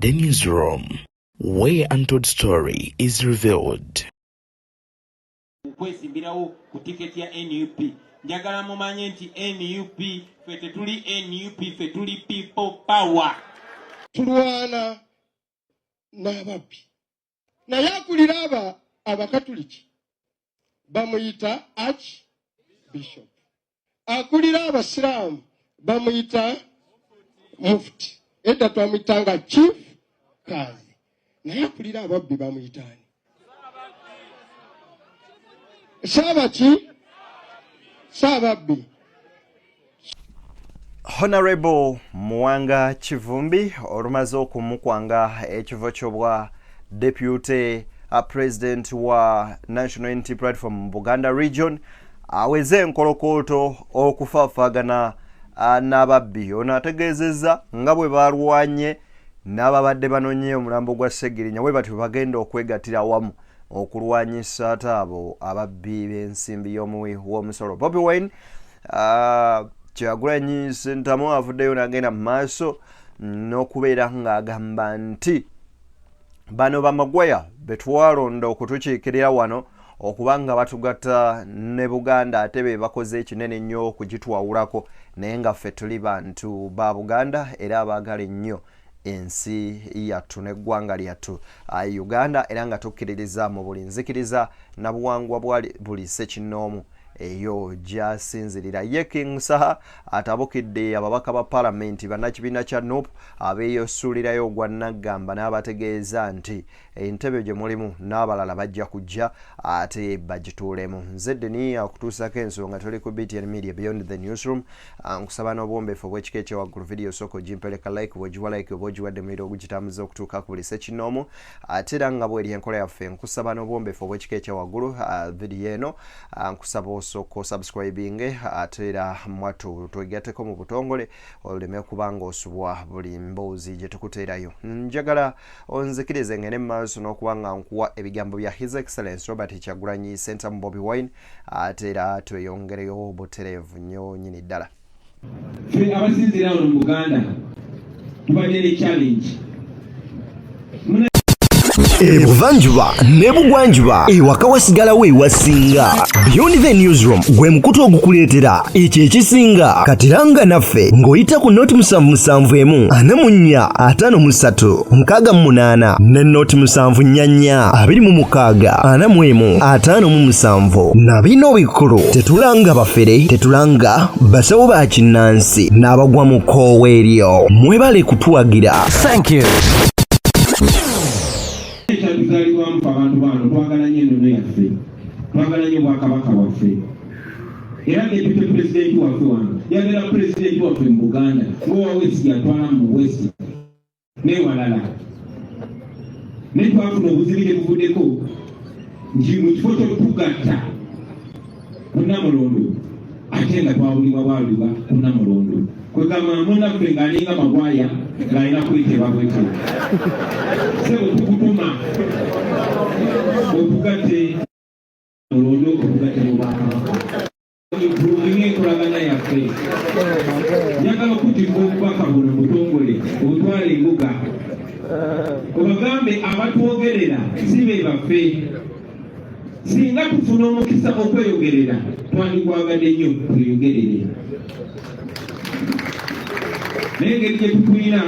The newsroom, where untold story is revealed. Okwesimbirawo ku tiketi ya NUP. Njagala mumanye nti NUP, ffe tetuli NUP, ffe tuli People Power. Tulwana n'ababbi, naye akulira aba Abakatuliki bamuyita Arch Bishop, akulira Abasiraamu bamuyita Mufti, edda twamuyitanga Chief Kazi, naye akulira ababbi bamuyitaani? Saabaki? Saababbi. Honorable Muwanga Kivumbi olumaze okumukwanga ekifo ky'obwa Deputy President wa National Unity Platform mu Buganda Region, aweze enkolokooto okufaafaagana n'ababbi. Ono ategeezezza nga bwe balwanye n'ababadde banonye omulambo gwa Ssegirinya, bwe batyo bagenda okwegattira awamu okulwanyisa ate abo ababbi b'ensimbi y'omuwi w'omusolo. Bobi Wine, Kyagulanyi Ssentamu, avuddeyo n'agenda mu maaso n'okubeera ng'agamba nti bano bamagwaya betwalonda okutukiikirira wano okuba nga batugatta ne Buganda, ate be bakoze ekinene ennyo okugitwawulako, naye nga ffe tuli bantu ba Buganda era abaagala ennyo ensi yattu n'eggwanga lyattu Uganda, era nga tukkiririza mu buli nzikiriza na buwangwa bwa buli ssekinnoomu eyo gyasinzirira. Ye King Saha atabukidde ababaka ba palamenti bannakibiina kya NUP abeeyosuulirayo ogwa naggamba, n'abategeeza nti entebe gye mulimu n'abalala bajja kujja ate bagituulemu. Nze Deni akutuusako ensonga, tuli ku BTN Media, Beyond the Newsroom. Nkusaba n'obuwombeefu obw'ekika ekyewaggulu, vidiyo sooka ogimpereka like. Bw'ogiwa like oba ogiwadde muliro ogugitambuza okutuuka ku buli ssekinnoomu, ate era nga bweri enkola yaffe, nkusaba n'obuwombeefu obw'ekika ekyewaggulu, vidiyo eno nkusaba osooka osubscribinge, ate era mwattu twegatteko mu butongole oleme kuba ng'osubwa buli mboozi gye tukuteerayo. Njagala onzikirize ngende mu maaso n'okuba nga nkuwa ebigambo bya His Excellence Robert Kyagulanyi Ssentamu, Bobi Wine, ate era tweyongereyo butereevu nnyo nyini ddala. Ffe abasinziira wano mu Buganda tubadde ne challenge. Ebuvanjuba n'ebugwanjuba, ewaka wasigalawo ewasinga. Beyond the Newsroom gwe mukutu ogukuleetera ekyo ekisinga. Katiranga naffe ng'oyita ku 077 44 53 68 ne 074 26 41 57. Na bino bikulu: tetulanga bafere, tetulanga basawo ba kinnansi n'abagwa mu kkoowa eryo. Mwebale kutuwagira. Thank you. Ekyatuzaalibwamu fe abantu baano, twagala nnyo ennono yaffe, twagala nnyo obwakabaka bwaffe, era deputy pulezidenti waffe wano yabeera pulezidenti waffe mu Buganda, ng'owa West yatwala mu West newalala. Naye twafuna obuzibu gye buvuddeko nti mu kifo ky'otugatta ku Namulondo, ate nga twawulibwa bwawulibwa ku Namulondo. Kwegamba munnaffe ng'alinga magwaya ng'alina kweteba bweteba. Sebo, tukutuma otugatte mulondo, otugatte mu bwakabaka, improving enkolagana yaffe. Njagala okutikka obubaka buno butongole, obutwala embuga, obagambe abatwogerera si be baffe. Singa tufuna omukisa okweyogerera, twandigwagadde nnyo tweyogerere, naye engeri gye tutulina,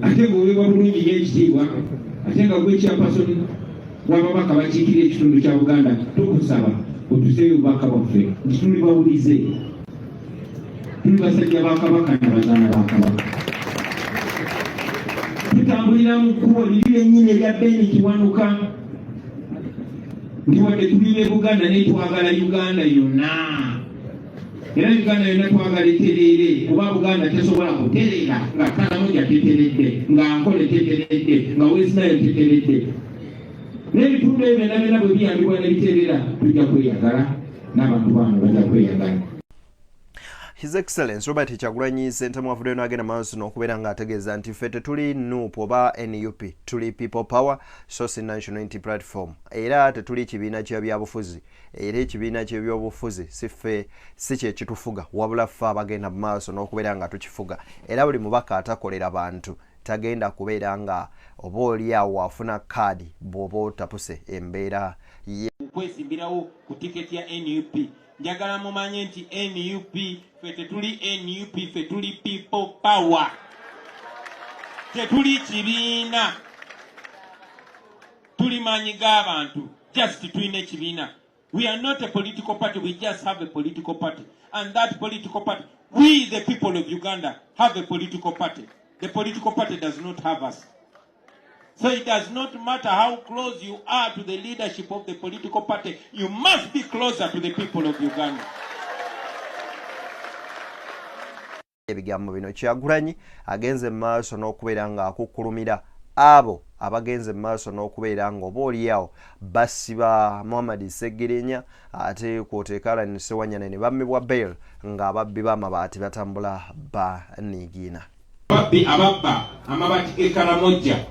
ate ng'oweebwa bulungi nnyo ekitiibwa, ate nga gwe chairperson w'ababaka bakiikirira ekitundu kya Buganda, tukusaba otuseeyo obubaka bwaffe nti tuli bawulize, tuli basajja ba Kabaka nabazaana ba Kabaka, tutambulira mu kkubo liri lyennyini erya Beni Kiwanuka, nti wadde tuli ne Buganda, naye twagala Uganda yonna, era Uganda yonna twagala etereere, kuba Buganda tesobola kutereera nga Karamoja teteredde, nga Ankole teteredde, nga West Nile teteredde. N'ebitundu ebyo byonna byonna bwe biyambibwa nebitereera, tujja kweyagala n'abantu baano bajja kweyagala. His Excellence Robert Kyagulanyi Ssentamu avuddeyo n'agenda maaso n'okubeera ng'ategeeza nti ffe tetuli NUP oba NUP, tuli People Power, so si National Unity Platform, era tetuli kibiina kya byabufuzi, era ekibiina ky'ebyobufuzi si ffe, si kye kitufuga, wabula ffe abagenda mu maaso n'okubeera nga tukifuga, era buli mubaka atakolera bantu tagenda kubeera nga oba oli awo afuna kaadi bw'oba otapuse embeera ye. Okwesimbirawo ku tiketi ya nup njagala mumanye nti nup ffe tetuli nup ffe tuli people power tetuli kibiina tuli maanyi g'abantu just tulina ekibiina we are not a political party we just have a political party and that political party we the people of uganda have a political party the political party does not have us So it does not matter how close you are to the leadership of the political party, you must be closer to the people of Uganda. Ebigambo bino Kyagulanyi agenze mu maaso n'okubeera ng'akukkulumira abo abagenze mu maaso n'okubeera ng'oba oliawo basiba Muhammad Ssegirinya ate kwoteeka Allan Ssewanyana ne bammibwa bail ng'ababbi b'amabaati batambula baniigiina. Ababbi ababba amabaati g'e Karamojja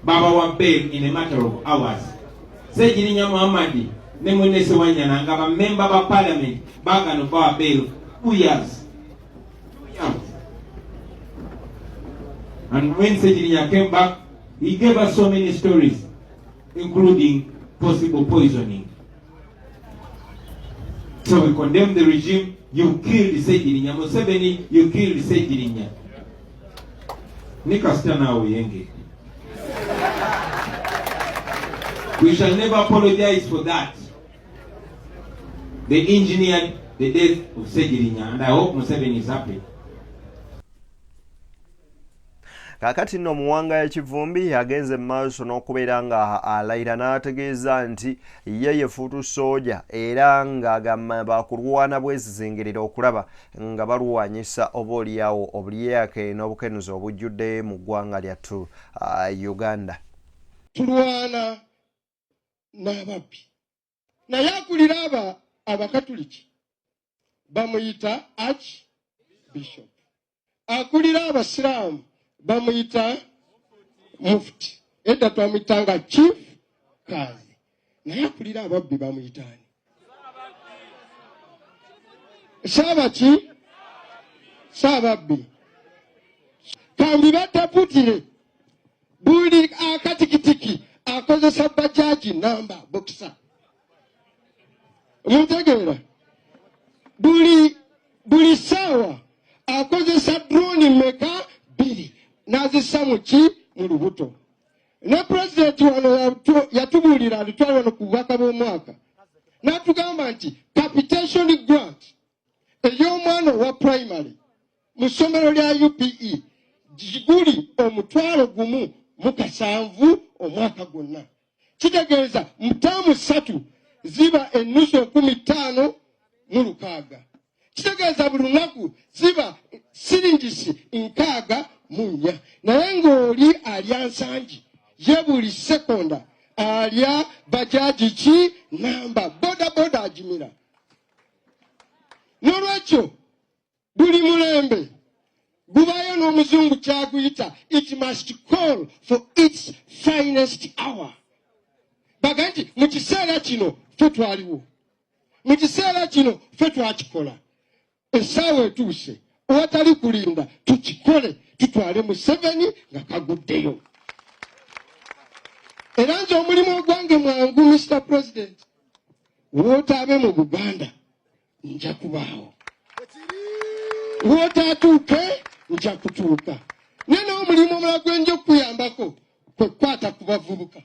babawa bail in a matter of hours. Ssegirinya Muhammad ne munne Ssewanyana nga bammemba ba parliament baagana okubawa bail 2 years. 2 years. And when Ssegirinya came back, he gave us so many stories, including possible poisoning. So we condemn the regime. You killed Ssegirinya. Museveni, you killed Ssegirinya. Nikasita naawe yenge. We shall never apologize for that. They engineered the death of Ssegirinya, and I hope Museveni is happy. Kaakati nno Muwanga ya Kivumbi agenze mu maaso n'okubeera nga alayira n'ategeeza nti ye ye foot soldier era ng'agamba bakulwana bwezizingirira okulaba nga balwanyisa oba oliawo obulyake n'obukenuzi obujjudde mu ggwanga lyattu Uganda. Tulwana n'ababbi naye akulira aba abakatuliki bamuyita arch bishop, akulira abasiraamu bamuyita mufti, edda twamuyitanga chief kazi, naye akulira ababbi bamuyita ani? Saabaki? Saababbi. Kambi bataputire buli akatikitiki akozesa bajaji namba bokisa muntegeera buli buli ssaawa akozesa drone meka bbiri n'azissa mu ki mu lubuto. Ne pulezidenti wano yatubuulira atutwala wano ku bubaka bw'omwaka n'atugamba nti capitation grant ey'omwana owa primary mu ssomero lya UPE guli 17,000 omwaka gwonna. Kitegeeza mu taamu 3 ziba ennusu 56,000. Kitegeeza buli lunaku ziba siringisi 64, naye ng'oli alya nsangi ye buli sekonda alya bajaji ki namba boda boda agimira. N'olwekyo buli mulembe gubayo n'omuzungu kyaguyita it must call for its finest hour. Baga nti mu kiseera kino ffe twaliwo, mu kiseera kino ffe twakikola, essaawa etuuse owatali kulinda tukikole tutwale Museveni nga kaguddeyo. Era nze omulimu ogwange mwangu. Mr President, wootaabe mu Buganda nja kubaawo, wootaatuuke nja kutuuka, naye n'omulimu omulala gwe nja okukuyambako kwe kukwata ku bavubuka.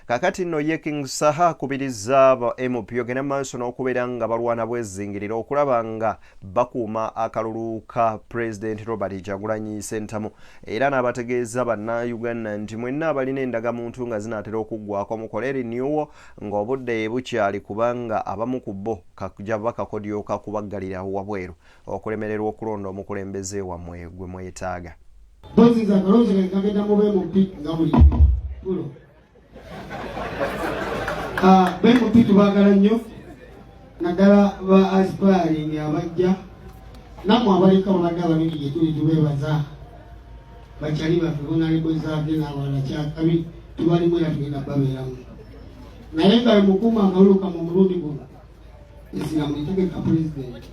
Kakati nno ye King Saha akubiriza ba MP ogenda maaso n'okubeera nga balwana bwezingirira okulaba nga bakuuma akalulu ka Pulezidenti Robert Kyagulanyi Ssentamu, era n'abategeeza bannayuganda nti mwenna abalina endagamuntu nga zinaatera okuggwako mukole renewal ng'obudde bukyali, kubanga abamu ku bo kajja bakakodyoka kubaggalira wabweru okulemererwa okulonda omukulembeze wammwe gwe mwetaaga. Mpozi akalonzi kange kagenda mube mupi nga bulijjo pulo. Ah, be mupi tubaagala nnyo, naddala ba aspiring abajja nammwe abaleka babadde ababiri gye tuli. Tubeebaza bakyali baffe bonalebozaake n'abalala kyakabi tubalimu era tugenda babeeramu, naye nga bwemukuuma akalulu kamwe omulundi guno essira mulitegeka pulezidenti.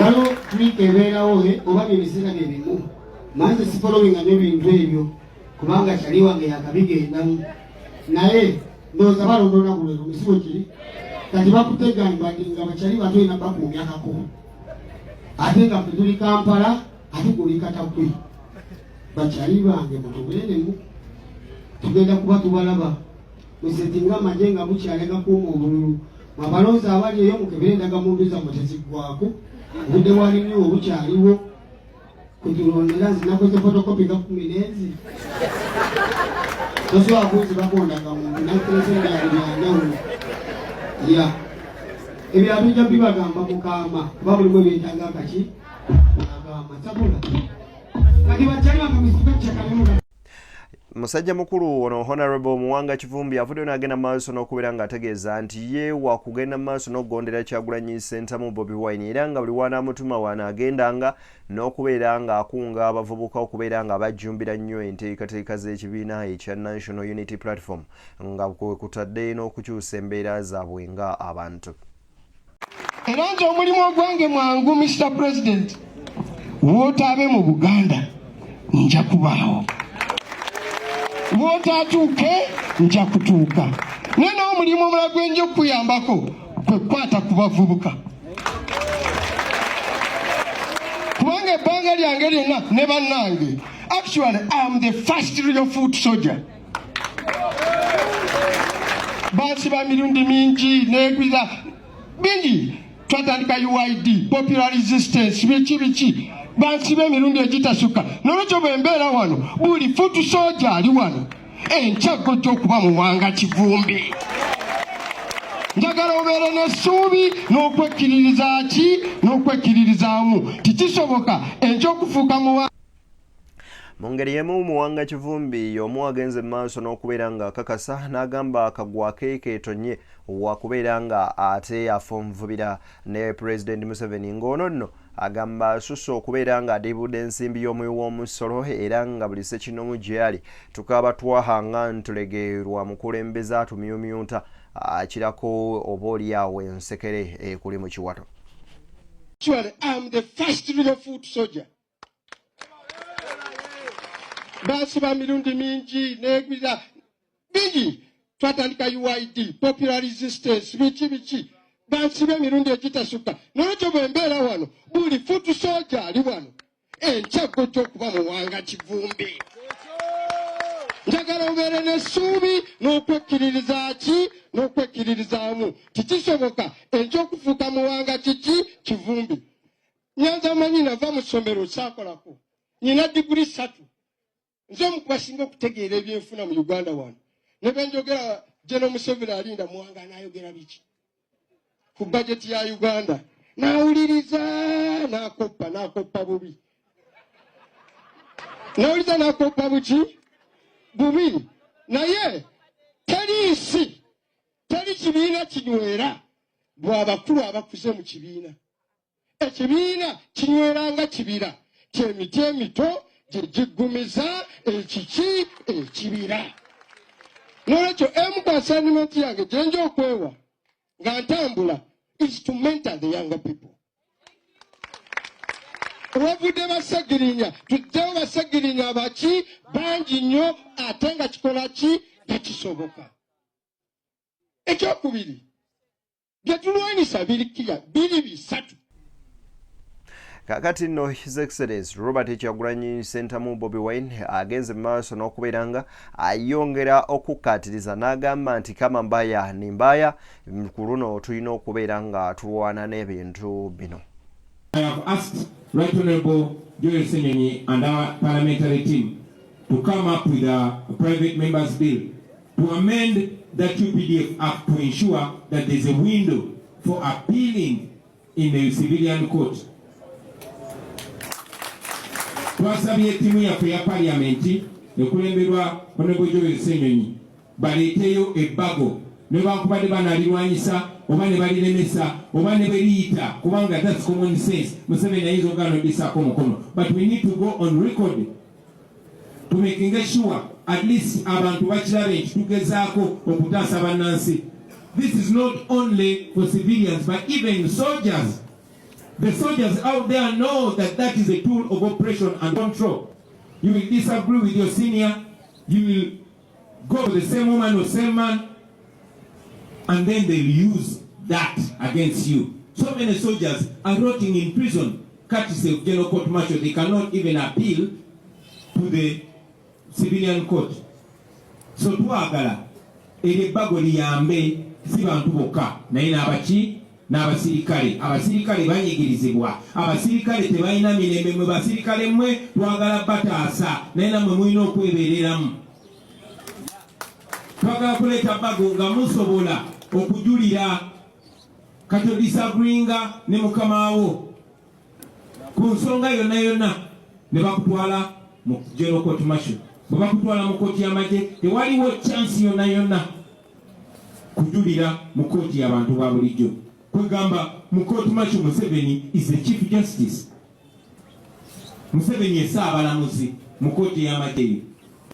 Waliwo Wiiki ebeerawo eh, oba byebiseera bye bimu manze sifolowinga nyo bintu ebyo kubanga kyali wange yakabigendamu naye ndowooza balonda olunaku lwe lumu si bwe kiri kati bakutega nga bakyali bato olina bakuumyakako ate nga ffe tuli Kampala ate guli Katakwi bakyali bange mutubeeremu tugenda kuba tubalaba musetinga amagye nga bukyali gakuuma obululu abalonzi abali eyo mukebere endagamuntu zammwe teziggwako obudde bwa liniwo bukyaliwo kutulondera nze nakoze fotokopi ga kumi n'ezi tosobola kunzibako ndagamuntu nakeresa ebyalo byanjawulo ya ebirala tujja bibagamba mukaama kuba mulimu ebyetaaga akaki agamba sabula kati bakyali bange musituke kyakalimu Musajja mukulu ono Honorable Muwanga Kivumbi avuddeyo n'agenda mu maaso n'okubeera ng'ategeeza nti ye wakugenda mu maaso n'okugondera Kyagulanyi Ssentamu Bobi Wine era nga buli w'anaamutuma w'anaagendanga n'okubeera ng'akunga abavubuka okubeera nga bajjumbira nnyo enteekateeka z'ekibiina ekya National Unity Platform nga kwe kutadde n'okukyusa embeera zaabwe nga abantu. Era nze omulimu ogwange mwangu Mr President, wotaabe mu Buganda nja kubaawo, wootaatuuke nja kutuuka. Naye n'omulimu omulala gwe nja okukuyambako kwe kukwata ku bavubuka, kubanga ebbanga lyange lyonna ne bannange, actually I am the first real foot soldier. Bansiba mirundi mingi negwiza bingi, twatandika UID, popular resistance, biki biki, bansiba emirundi egitasukka. Nolwekyo bwe mbeera wano buli futu soja ali wano enkya gojja okuba Muwanga Kivumbi. Njagala obeere n'essuubi n'okwekkiririza ki n'okwekkiririzaamu tikisoboka enkya okufuuka Muwanga. Mu ngeri y'emu Muwanga Kivumbi y'omu agenze mu maaso n'okubeera ng'akakasa n'agamba akagwa keeke etonye wakubeera nga ate afunvubira ne Pulezidenti Museveni ng'ono nno agamba asusse okubeera ng'adiibuuda ensimbi y'omuwi w'omusolo era nga buli ssekinoomu gy'ali tukaaba twahanga ntulege lwa mukulembeze atumyumyunta akirako oba oli awo ensekere ekuli mu kiwato. Actually, I am the first real foot soldier. Bansiba mirundi mingi negwiza bingi, twatandika UID, popular resistance, biki biki, bansiba emirundi egitasukka. Nolwekyo bwe mbeera wano buli futu soja ali wano enkya gojja okuba Muwanga Kivumbi. Njagala obeere n'essuubi n'okwekkiririza ki n'okwekkiririzaamu tikisoboka enkya okufuuka Muwanga kiki Kivumbi. Nyanza manyi nava mu ssomero saakolako, nyina diguli 3, nze omu kubasinga okutegeera ebyenfuna mu Uganda wano. Ne benjogera General Museveni alinda Muwanga anaayogera biki ku bajeti ya Uganda, n'awuliriza n'akoppa, n'akoppa bubi, n'awuliriza n'akoppa buki bubi. Naye teri nsi, teri kibiina kinywera bw'abakulu abakuze mu kibiina. Ekibiina kinywera nga kibira ky'emiti emito gye giggumiza ekiki ekibira. N'olwekyo emu ku assignment yange gye nja okwewa nga ntambula is to mentor the younger people. Wavudde basegirinya, tujjewo basegirinya baki bangi nnyo ate nga kikola ki nga kisoboka. Ekyokubiri bye tulwanyisa biri kiya biri bisatu. Kakati nno His Excellency Robert Kyagulanyi Ssentamu Bobi Wine agenze mu maaso n'okubeera nga ayongera okukkaatiriza n'agamba nti kama mbaya ni mbaya, ku luno tulina okubeera nga tulwana n'ebintu bino. I have asked Right Honorable Joel Ssenyonyi and our parliamentary team to come up with a private members bill to amend that UPDF Act to ensure that there's a window for appealing in the civilian court. Twasabye ttiimu yaffe ya parliament ekulemberwa Honorable Joel Ssenyonyi baleeteyo ebbago newankubadde banalirwanyisa oba ne baliremesa oba ne beriyita, kubanga that's common sense. Museveni ayinza okugaana oddisaako omukono, but we need to go on record to making sure at least abantu bakirabe nti tugezaako okutaasa bannansi. This is not only for civilians but even soldiers. The soldiers out there know that that is a tool of oppression and control. You will disagree with your senior, you will go to the same woman or same man, and then they'll use that against you. So many soldiers are rotting in prison, courtesy of General Court Martial. They cannot even appeal to the civilian court. So twagala eryo ebbago liyambe si bantu bokka naye n'abaki n'abasirikale. Abasirikale banyigirizibwa, abasirikale tebalina mirembe. Mwe basirikale mmwe twagala bataasa, naye nammwe mulina okwebeereramu. Twagala kuleeta bbago nga musobola okujulira kati odisagreeinga ne mukamaawo ku nsonga yonna yonna ne bakutwala mu General Court Martial. Bwe bakutwala mu kooti y'amagye tewaliwo chance yonna yonna kujulira mu kooti y'abantu ba bulijjo. Kwegamba mu court martial Museveni is the chief justice. Museveni ye ssaabalamuzi mu kooti y'amagye eyo.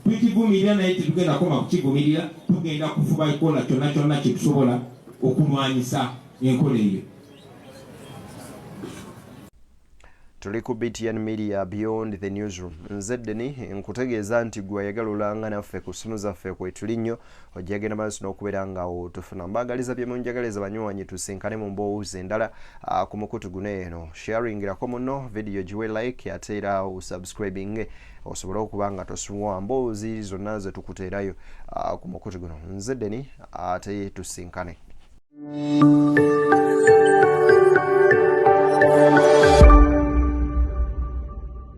Tukivumirira naye tetugenda koma kukivumirira, tugenda kufuba kukola kyonna kyonna kye tusobola okulwanyisa enkola eyo. Tuli ku BTN Media Beyond the Newsroom. Nze Deni nkutegeeza nti gwe ayagala olanga naffe ku ssimu zaffe kwetuli nnyo, ojja genda maaso n'okubeera nga otufuna. Mbaagaliza bye munjagaliza banywanyi, tusinkane mu mboozi endala ku mukutu guno eno. Sharingirako muno video, giwe like ate era osubscribing osobole okuba nga tosubwa mboozi zonna ze tukuteerayo ku mukutu guno. Nze Deni ate tusinkane.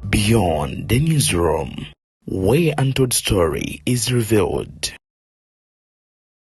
Beyond the Newsroom, where untold story is revealed.